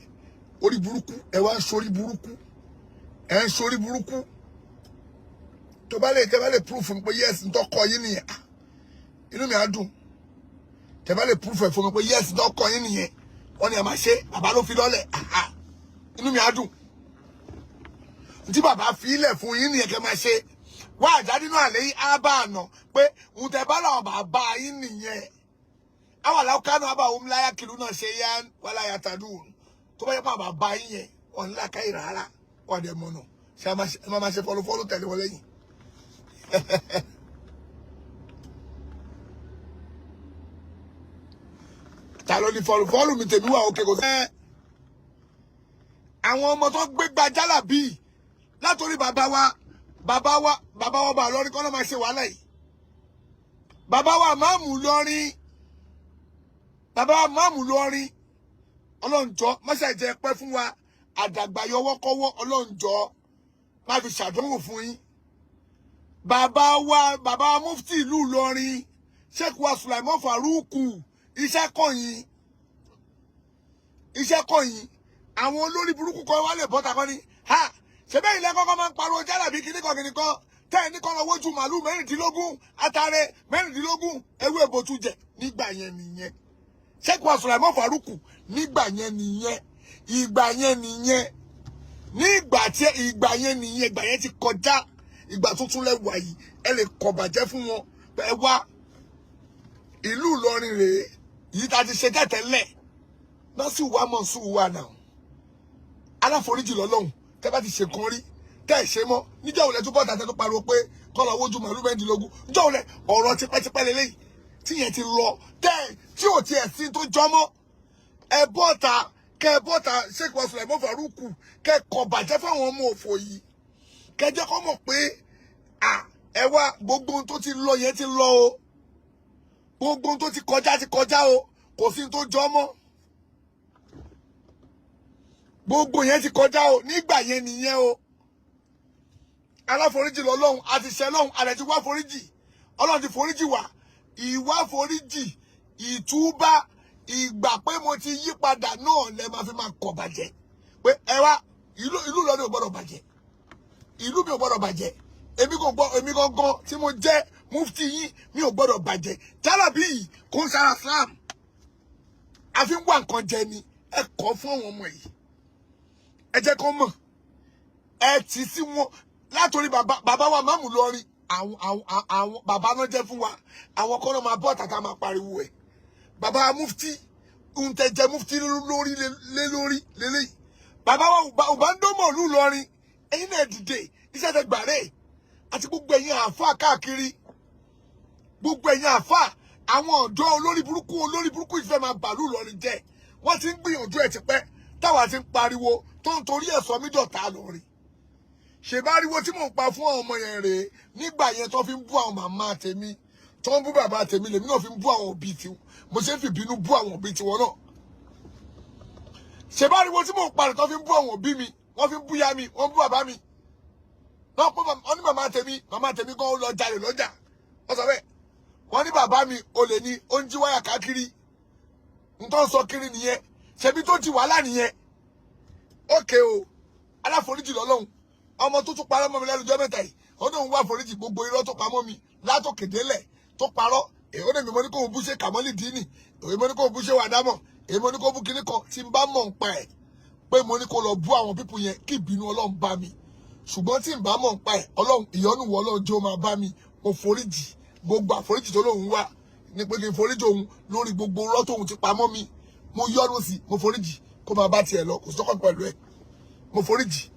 Orí burúkú, ẹ wá ń ṣorí burúkú. Ẹ ń ṣorí burúkú. Tó bá lè tẹ́ bá lè proof fún mi pé yes ń tọ́kọ yín nìyẹn. Inú mi á dùn. Tẹ́ bá lè proof ẹ̀ fún mi pé yes ń tọ́kọ yín nìyẹn. Wọ́n ní ẹ máa ṣe, bàbá ló fi lọ́lẹ̀. Inú mi á dùn. Tí bàbá fi ilẹ̀ fún yín nìyẹn kẹ́ máa ṣe. Wá àjá nínú àlẹ́ yín á bá àná pé òun tẹ́ bá làwọn bàbá yín nìyẹn. Àwọn àlàó kánú àbá òun láyà kìlú náà ṣe yá wàlá yàtàdùn. Tó bá yẹ pé bàbá yín yẹn, wọn ní làákàyè rárá, wọn dẹ̀ mọ̀nà. Ṣé ẹ máa ṣe fọlọ́fọlọ́ tẹ̀lé wọn lẹ́yìn? Ta ló ní fọlọ́fọlọ́ mi tèmi wà òkè kò sí. Àwọn ọmọ tó gbé gba jálàbí látòrí bàbá wa bàbá wa bàbá wa bá lọ́rin kọ́ ló máa ṣe wàhálà yìí. Bàbá wa máàmù lọ́rin, bàbá wa máàmù lọ́rin, ọlọ́njọ́ mọ́ṣá ìjẹ́ pẹ́ fún wa, àdàgbà yọwọ́kọ́wọ́ ọlọ́njọ́ má fi ṣàdánwò fún yín. Bàbá wa bàbá wa mufti ìlú Ìlọrin, Sheikh wa Sulaiman Faruku, iṣẹ́ kọ̀yìn, iṣẹ́ kọ̀yìn. Àwọn olórí burúkú kan wá lè bọ́ta kan ní ha ṣe bẹ́ẹ̀ ilẹ̀ kọ́kọ́ máa ń pariwo jálàbí kíníkan kíníkan tẹ́ ẹ̀ ní kọ́ lọ wójú màálù 16 atare 16 ewé ìbòtú jẹ nígbà yẹn nìyẹn. Sheikh wa Sulaiman Faruku nígbà yẹn nìyẹn, ìgbà yẹn nìyẹn, nígbà tí ìgbà yẹn nìyẹn, ìgbà yẹn ti kọjá, ìgbà tuntun lẹ́wà yìí, ẹ lè kọ̀ bàjẹ́ fún wọn. Ẹ wá ìlú Ìlọrin rèé yìí tá a ti ṣe tẹ́tẹ́lẹ̀ náà sì wá mọ̀ sùn wà náà. Aláforíjì lọ́lọ́hun, tẹ́ bá ti ṣe kan rí tẹ́ ẹ̀ ṣe mọ́, níjọ́ òun lẹ tún bọ́ta tẹ́ tó pariwo pé kọ́ lọ wójú màálù 16, níjọ́ òun lẹ ọ̀rọ̀ tipẹ́tipẹ́ lélẹ́yìí tí yẹn ti lọ tẹ́ tí ò tiẹ̀ sí tó jọmọ́. Ẹ bọ́ta kẹ bọ́ta Sheikh wa Sulaiman Faruku kẹ kọ̀ bàjẹ́ fáwọn ọmọ òfò yìí, kẹ jẹ́ kó mọ̀ pé ẹ wá gbogbo ohun tó ti lọ yẹn ti lọ o, gbogbo ohun tó ti kọjá ti kọjá o, kò sí tó jọmọ́, gbogbo yẹn ti kọjá o, nígbà yẹn nìyẹn o. Aláforíjì lọ́lọ́hun, àti ṣẹ lọ́hun, àrẹ ti wá foríjì, Ọlọ́run ti foríjì wá. Ìwá foríjì, ìtúbá, ìgbà pé mo ti yí padà náà lẹ máa fi máa kọ̀ bàjẹ́ pé ẹ wá ìlú Ìlọrin ò gbọ́dọ̀ bàjẹ́, ìlú mi ò gbọ́dọ̀ bàjẹ́, èmi kò gbọ́, èmi gangan tí mo jẹ́ mufti yín mi ò gbọ́dọ̀ bàjẹ́. Jálàbí yìí kò ń sara Islam, àfi ń wá nǹkan jẹ ni. Ẹ kọ́ fún àwọn ọmọ yìí, ẹ jẹ́ kó mọ̀, ẹ tì sí wọn látòrí bàbá wa máàmù lọrin, àwọn bàbá náà jẹ́ fún wa, àwọn kan náà máa bọ́ tàtà máa pariwo ẹ̀. Bàbá mufti ń tẹ jẹ mufti lórí lé lórí lélẹ́yìí. Bàbá wa Ọbándómọ̀ ìlú Ìlọrin, ẹ̀yin náà dìde, iṣẹ́ tẹ gbàrẹ́ àti gbogbo ẹ̀yin àáfàá káàkiri, gbogbo ẹ̀yin àáfàá, àwọn ọ̀dọ́ olórí burúkú ìfẹ́ máa bàlú Ìlọrin jẹ́. Wọ́n ti ń gbìyànjú ẹ̀ tipẹ́ táwa ti ń pariwo tó ń torí ẹ̀ sọ mí dọ̀tá lórí. Ṣèbáriwo tí mò ń pa fún àwọn ọmọ yẹn rèé nígbà yẹn tó fi ń bú àwọn màmá tèmi, tó ń bú bàbá tèmi, lèmi náà fi ń bú àwọn òbí tiwọn, mo ṣe ń fi bínú bú àwọn òbí tiwọn náà. Ṣèbáriwo tí mò ń pa rẹ̀ tó fi ń bú àwọn òbí mi, wọ́n fi ń bú ya mi, wọ́n ń bú bàbá mi. Wọ́n ní màmá tèmi, màmá tèmi gan lọ jalè lọ́jà, wọ́n sọ bẹ́ẹ̀. Wọ́n ní bàbá mi olè ní, ó ń jí wáyà káàkiri, n tó ń sọ kiri nìyẹn. Ṣebí tó ti wàhálà nìyẹn. Ókè o, aláforíjì lọ́lọ́hun, ọmọ tó tún parọ́ mọ́ mi lẹ́nu ọjọ́ mẹ́ta yìí, ó ní òun wá foríjì gbogbo irọ́ tó pamọ́ mi látòkè délẹ̀ tó parọ́. Èyí ó ní mi mo ní kó bú ṣe kàmọ́lì díìnì, èyí mo ní kó bú ṣe wàdámọ̀, èyí mo ní kó bú kíní kan tí n bá mọ̀ ń pa ẹ̀ pé mo ní kó lọ bú àwọn pípù yẹn kí ìbínú Ọlọ́run bá mi. Ṣùgbọ́n tí n bá mọ̀ ń pa ẹ̀, Ọlọ́run ìyọ́nú wọ Ọlọ́run jẹ́ ó máa bá mi. Mo foríjì gbogbo àforíjì tó lóun wá ní pé kí n foríjì òun lórí gbogbo irọ́ tóun ti pamọ́ mi. Mo yọ́nú sí, mo foríjì kó máa bá tiẹ̀ lọ, kò sọ́kàn pẹ̀lú ẹ̀. Mo foríjì,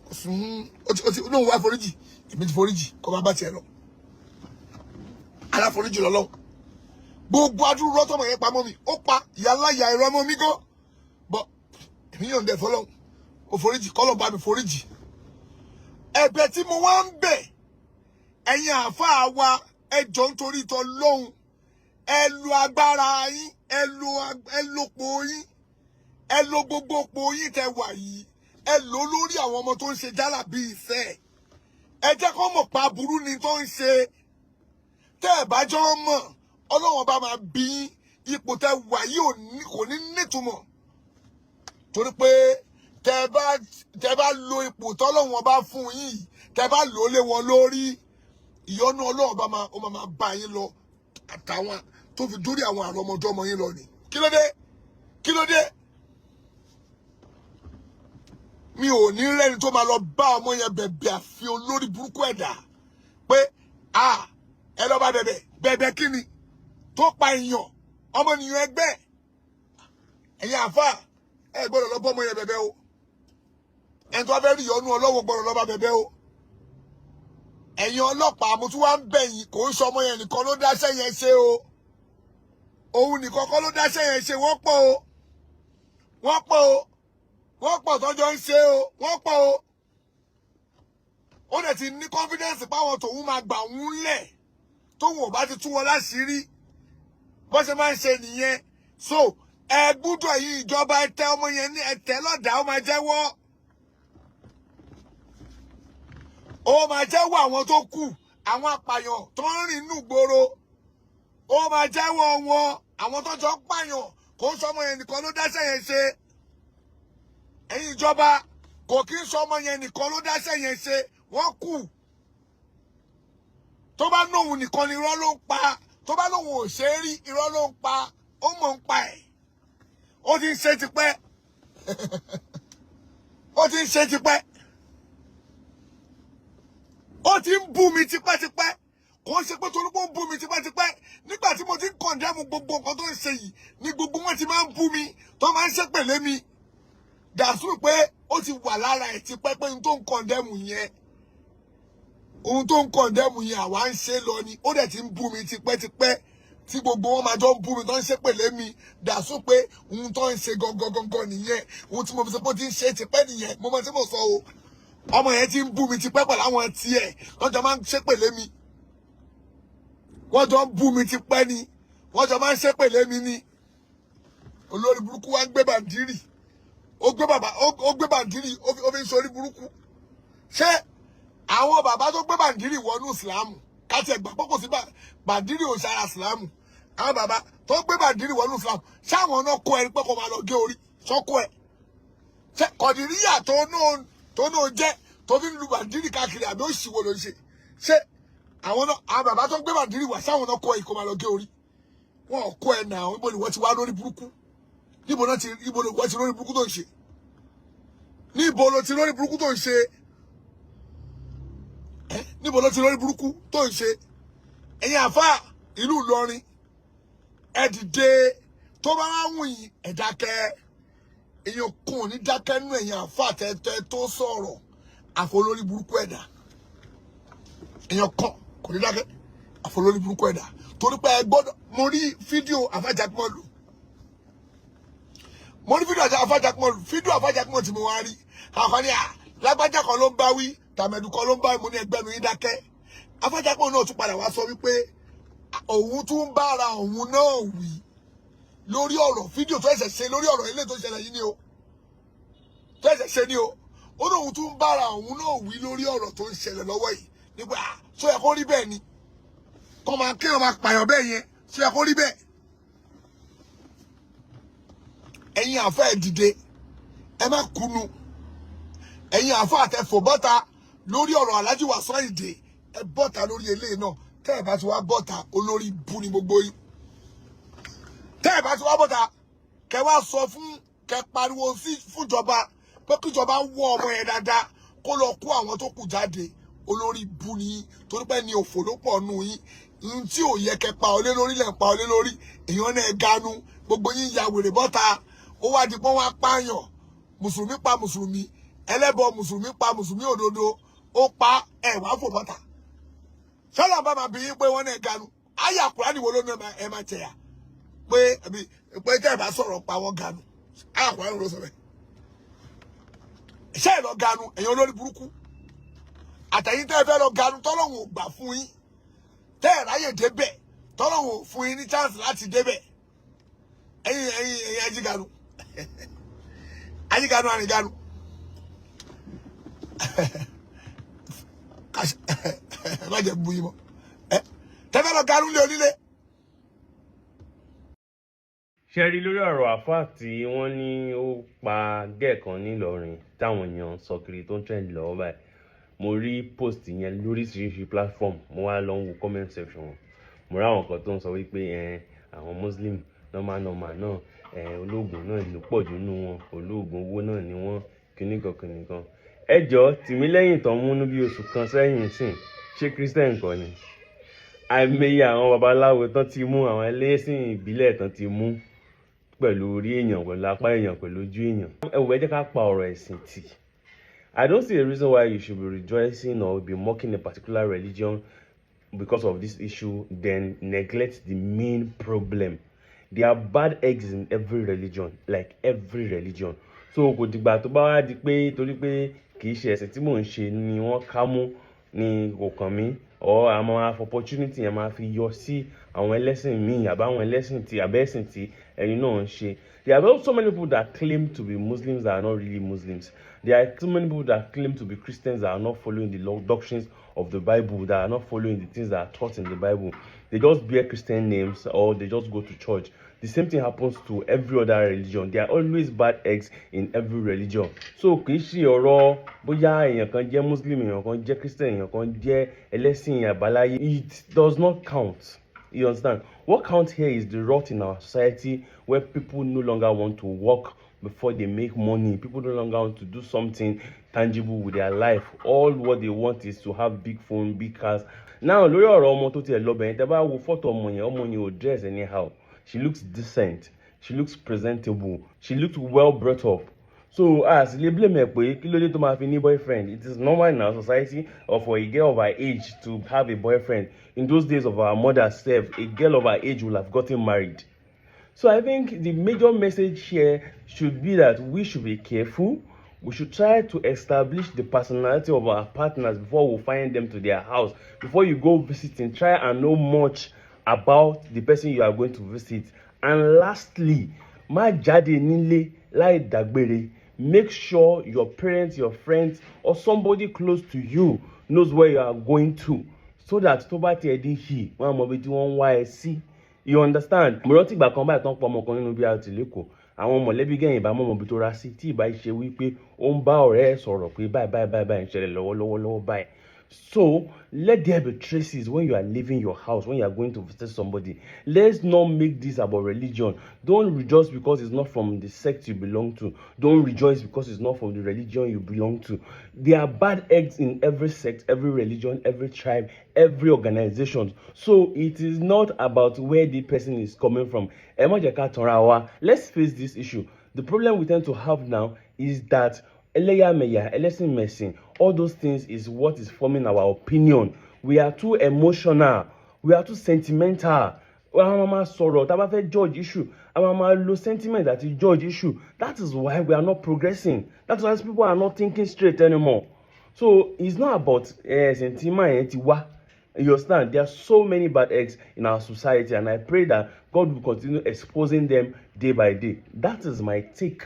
kò sùn ó ti lóun wá foríjì, èmi ti foríjì kó máa bá tiẹ̀ lọ. Aláforíjì lọ́lọ́run, gbogbo adúrú rọ́tọ̀mọ̀ yẹn pamọ́ mi, ó pa ìyá ńlá ìyá ẹ̀rọ ọmọ mi gan, bọ́ èmi yàn dẹ̀ fọlọ́run. Mo foríjì, kọ́lọ̀ bá mi foríjì. Ẹ̀bẹ̀ tí mo wá ń bẹ̀ ẹ̀yin àáfàá wa, ẹ jọ̀ọ́ nítorí t'Ọlọ́hun, ẹ lo agbára yín, ẹ lo po yín, ẹ lo gbogbo po yín tẹ wà yìí, ẹ lò lórí àwọn ọmọ tó ń ṣe jálàbí ìfẹ́. Ẹ jẹ́ kó mọ̀ pa burú ni tó ń ṣe. Tẹ́ ẹ bá jọ mọ̀, Ọlọ́run bá máa bí yín. Ipò tẹ wà yìí kò ní nítumọ̀, torí pé tẹ bá lo ipò tọ́lọ́run bá fún yín yìí, tẹ bá lò ó lé wọn lórí, ìyọ́nú Ọlọ́run bá máa ó máa máa bá yín lọ, àtàwọn tó fi dórí àwọn àrọmọdọ́mọ yín lọ ni. Kí ló dé? Kí ló dé? Mi ò ní rẹ́ni tó máa lọ bá ọmọ yẹn bẹ̀bẹ̀ àfi olórí burúkú ẹ̀dá pé a ẹ lọ́ bá bẹ̀bẹ̀. Bẹ̀bẹ̀ kí ni? Tó pa èèyàn, ọmọnìyàn ẹgbẹ́. Ẹ̀yin àfà, ẹ gbọ́dọ̀ lọ bọ́ ọmọ yẹn bẹ̀bẹ̀ o. Ẹni tó bá fẹ́ rí ìyọ́nú Ọlọ́wọ́ gbọ́dọ̀ lọ bá bẹ̀bẹ̀ o. Ẹ̀yin ọlọ́pàá, mo tún wá ń bẹ̀ yín. Kò ń sọ ọmọ yẹn nìkan ló dáṣẹ́ yẹn ṣe o. Òun nìkan kọ́ ló dáṣẹ́ yẹn ṣe. Wọ́n pọ̀ o, wọ́n pọ̀ o, wọ́n pọ̀ tọ́jọ́ ń ṣe o, wọ́n pọ̀ o. Ó dẹ̀ ti ní confidence páwọn tòun máa gbà òun lẹ̀ tóun ò bá ti tú wọn láṣìírí. Bó ṣe máa ń ṣe nìyẹn. So ẹ gbúdọ̀ yí ìjọba, ẹ tẹ ọmọ yẹn ní, ẹ tẹ lọ́dàá, ó máa jẹ́wọ́, ó máa jẹ́wọ́ àwọn tó kù, àwọn apààyàn tó ń rìn inú ìgboro, ó máa jẹ́wọ́ wọn, àwọn tó jọ ń pààyàn. Kò ń sọmọ yẹn nìkan ló dáṣẹ́ yẹn ṣe. Ẹ̀yin ìjọba, kò kí ń sọmọ yẹn nìkan ló dáṣẹ́ yẹn ṣe, wọ́n kù. Tó bá nóhun nìkan ni, irọ́ ló ń pa. Tó bá lóhun ò ṣe é rí, irọ́ ló ń pa. Ó mọ̀ ń pa ẹ̀. Ó ti ń ṣe tipẹ́, ó ti ń ṣe tipẹ́, ó ti ń bú mi tipẹ́tipẹ́. Kò ń ṣe pé torí pé ó ń bú mi tipẹ́tipẹ́, nígbà tí mo ti ń condemn gbogbo nǹkan tó ń ṣe yìí ni gbogbo wọn ti máa ń bú mi, tó máa ń ṣépèlé mi. Dàsú pé ó ti wà lára ẹ̀ tipẹ́ pé ohun tó ń condemn yẹn, ohun tó ń condemn yẹn, àwa ń ṣe lọ ni. Ó dẹ̀ ti ń bú mi tipẹ́tipẹ́, tí gbogbo wọn máa jọ ń bú mi, tó ń ṣépèlé mi. Dàsú pé ohun tó ń ṣe gangan gangan nìyẹn. Ohun tí mo fi sọ pé ó ti ń ṣe tipẹ́ nìyẹn. Mo mọ tí mo sọ o. Ọmọ yẹn ti ń bú mi tipẹ́ pẹ̀lú àwọn tiẹ̀, wọ́n jọ máa ń ṣépèlé mi, wọ́n jọ ń bú mi tipẹ́ ni, wọ́n jọ máa ń ṣépèlé mi ni. Olórí burúkú wa ń gbé bàǹdírì, ó gbé bàbá, ó gbé bàǹdírì, ó fi ń sọrí burúkú. Ṣé àwọn bàbá tó gbé bàǹdírì wọnú ìsìlámù, káti ẹgbà pé kò sí bàǹdírì ò sára ìsìlámù, àwọn bàbá tó gbé bàǹdírì wọnú ìsìlámù, ṣáwọn náà kó ẹ pé kó máa lọ gé orí sọ́kó ẹ? Ṣé kọ̀dìríyà tó náà jẹ́ tó fi ń lu bàǹdírì káàkiri, àbí òṣìwò ló ń ṣe? Ṣé àwọn náà, àwọn bàbá tó gbé bàǹdírì wá, ṣáwọn náà kó ẹ kó máa lọ gé orí? Wọn ò kó ẹ nà. Ibo ni wọ́n ti wá lórí burúkú? Níbo náà ti, ibo ni wọ́n ti lórí burúkú tó ń ṣe? Níbo ló ti lórí burúkú tó ń ṣe ẹ? Níbo ló ti lórí burúkú tó ń ṣe? Ẹ̀yin àfa ìlú Ìlọrin, ẹ dìde. Tó bá wá wù yín, ẹ dákẹ́. Èèyàn kò ní dákẹ́ nínú ẹ̀yin àfa tẹ́tẹ́ tó sọ̀rọ̀, àfọlórí burúkú ẹ̀dá. Èèyàn kan kò ní dákẹ́, àfọlórí burúkú ẹ̀dá, torí pé ẹ gbọ́dọ̀. Mo rí fídíò àfàjàkmọ́lù, mo rí fídíò àfàjàkmọ́lù. Fídíò àfàjàkmọ́lù tí mo wá rí, àwọn kan ní à lágbájá kan ló ń bá wí, tàmẹ̀dù kan ló ń bá wí. Mo ní ẹgbẹ́ mi yín dákẹ́. Àfàjàkmọ́lù náà tún padà wá sọ wípé òun tún ń bára òun náà wí lórí ọ̀rọ̀ fídíò tó ẹsẹ̀ ṣe lórí ọ̀rọ̀ ilé tó ṣẹlẹ̀ yìí ni o, tó ẹsẹ̀ ṣe ni o. Ó ní òun tún ń bára òun náà wí lórí ọ̀rọ̀ tó ń ṣẹlẹ̀ lọ́wọ́ yìí nípa à sọ yẹ kó rí bẹ́ẹ̀ ni, kọ́ máa kéèyàn máa pààyàn bẹ́ẹ̀ yẹn, sọ yẹ kó rí bẹ́ẹ̀. Ẹ̀yin àfẹ́ ẹ̀ dìde, ẹ má kunu. Ẹ̀yin àfẹ́ àtẹ̀fò bọ́ta lórí ọ̀rọ̀ Alhaji Wasiu Ayinde, ẹ bọ́ta lórí eléyìí náà. Tẹ́ ẹ bá ti wá bọ́ta, olórí bú ni gbogbo yín. Tẹ́ ẹ bá ti wá bọ́ta, kẹ wá sọ fún, kẹ pariwo sí fúnjọba pé kíjọba wọ ọmọ yẹn dáadáa, kó lọ kó àwọn tó kù jáde, olórí bú ni yín, torí pé ní òfò ló pọ̀ nù yín. N tí ò yẹ kẹ pa ọlé lórí lẹ̀ ń pa ọlé lórí. Èèyàn náà ganu, gbogbo yín ya wèrè bọ́ta. Ó wá di pọ́n wá pààyàn, mùsùlùmí pa mùsùlùmí, ẹlẹ́bọ mùsùlùmí pa mùsùlùmí òdodo, ó pa ẹ̀ wá fò bọ́ta. Sọlá bá máa bí yín pé wọ́n náà ganu. Ayé Àkùránì wo ló ní ẹ máa jẹyà pé ẹbí pé tẹ́ ẹ bá sọ̀rọ̀ pa wọ́n ganu? Ayé Àkùránì ló sọ bẹ́ẹ̀. Ṣé ẹ lọ ganu, ẹ̀yin olórí burúkú àtẹ̀yìn tẹ́ ẹ fẹ́ lọ ganu, tọ́lọ́hún ò gbà fún yín, tẹ́ ẹ ráyè débẹ̀, tọ́lọ́hún ò fún yín ní chance láti débẹ̀. Ẹ̀yin ajíganu, ajíganu, àrìnganu, ẹ má jẹ́ bu yín mọ́ ẹ tẹ́ fẹ́ lọ ganu lé onílé. Ṣe rí lórí ọ̀rọ̀ àáfàá tí wọ́n ní ó pa girl kan nílọrin táwọn èèyàn ń sọ kiri tó ń trend lọ́wọ́ báyìí, mo rí post yẹn lóríṣiríṣi platform. Mo wá lọ ń wo comment section wọn. Mo rí àwọn kan tó ń sọ wípé ẹ àwọn Muslim normal normal náà, ẹ ológun náà ló pọ̀ jù nínú wọn, ológun owó náà ni wọ́n, kìnnìkan kìnnìkan. Ẹ jọ, Tìmílẹ́yìn tán múnú bí oṣù kan sẹ́yìn sìn, ṣé Christian kọ́ ni? Àìmọye àwọn babaláwo tán ti mú, àwọn ẹlẹ́sìn ìbílẹ̀ tán ti mú pẹ̀lú orí èèyàn, pẹ̀lú apá èèyàn, pẹ̀lú ojú èèyàn. Ẹ wò, ẹ jẹ́ ká pa ọ̀rọ̀ ẹ̀sìn tì. I don't see a reason why you should be rejoicing or be mocking a particular religion because of this issue, then neglect the main problem. There are bad eggs in every religion, like every religion. So kò dìgbà tó bá wá di pé torí pé kì í ṣe ẹ̀sìn tí mò ń ṣe ni wọ́n ká mú ni kò kàn mí, or a máa fi opportunity yẹn máa fi yọ sí àwọn ẹlẹ́sìn míì àbáwọn ẹlẹ́sìn tí àbẹ́sìn tí ẹni náà ń ṣe. There are so many people that claim to be Muslims that are not really Muslims. There are so many people that claim to be Christians that are not following the law doctrines of the Bible, that are not following the things that are taught in the Bible. They just bear Christian names or they just go to church. The same thing happens to every other religion. There are always bad eggs in every religion. So kì í ṣe ọ̀rọ̀ bóyá èèyàn kan jẹ́ Muslim, èèyàn kan jẹ́ Christian, èèyàn kan jẹ́ ẹlẹ́sìn àbáláyé. It does not count. You understand? What counts here is the rot in our society where people no longer want to work before they make money. People no longer want to do something tangible with their life. All what they want is to have big phone, big cars. Now, lórí ọ̀rọ̀ ọmọ tó tiẹ̀ lọ bẹ̀yẹn, tẹ́ bá wo fọ́tò ọmọ yẹn, ọmọ yẹn ò dress anyhow. She looks decent. She looks presentable. She looks well brought up. So a sì lè blame ẹ pé kí ló dé tó máa fi ní boyfriend. It is normal in our society or for a girl of her age to have a boyfriend. In those days of our mothers sef, a girl of her age will have gotten married. So I think the major message here should be that we should be careful. We should try to establish the personality of our partners before we find them to their house. Before you go visiting, try and know much about the person you are going to visit. And lastly, má jáde nílé láì dágbére. Make sure your parents, your friends, or somebody close to you knows where you are going to, so that tó bá tiẹ̀ di hì, wọ́n á mọ ibi tí wọ́n ń wá ẹ sí. You understand? Mo rántí ìgbà kan báyìí tán pa ọmọ kan nínú BRT l'Ékòó. Àwọn mọ̀lẹ́bí gẹ̀yìn ìbá mọ̀mọ́ ibi tó rá sí tí ìbá ṣe wípé ó ń bá ọ̀rẹ́ ẹ̀ sọ̀rọ̀ pé báyìí báyìí báyìí báyìí ń ṣẹlẹ̀ lọ́wọ́lọ́wọ́ lọ́wọ́ báyìí. So let there be traces when you are leaving your house, when you are going to visit somebody. Let's not make this about religion. Don't rejoice because it's not from the sect you belong to. Don't rejoice because it's not from the religion you belong to. There are bad eggs in every sect, every religion, every tribe, every organization. So it is not about where the person is coming from. Ẹ má jẹ́ ká tanra wa. Let's face this issue. The problem we tend to have now is that ẹlẹ́yàmẹ̀yà, ẹlẹ́sìnmẹ̀sìn, all those things is what is forming our opinion. We are too emotional, we are too sentimental. A máa ma sọ̀rọ̀ tá a bá fẹ́ judge issue, a máa ma lo sentiment àti judge issue. That is why we are not progressing. That is why people are not thinking straight anymore. So it's not about ẹ̀sìn tí máa yẹn ti wá. You understand? There are so many bad eggs in our society, and I pray that God will continue exposing them day by day. That is my take.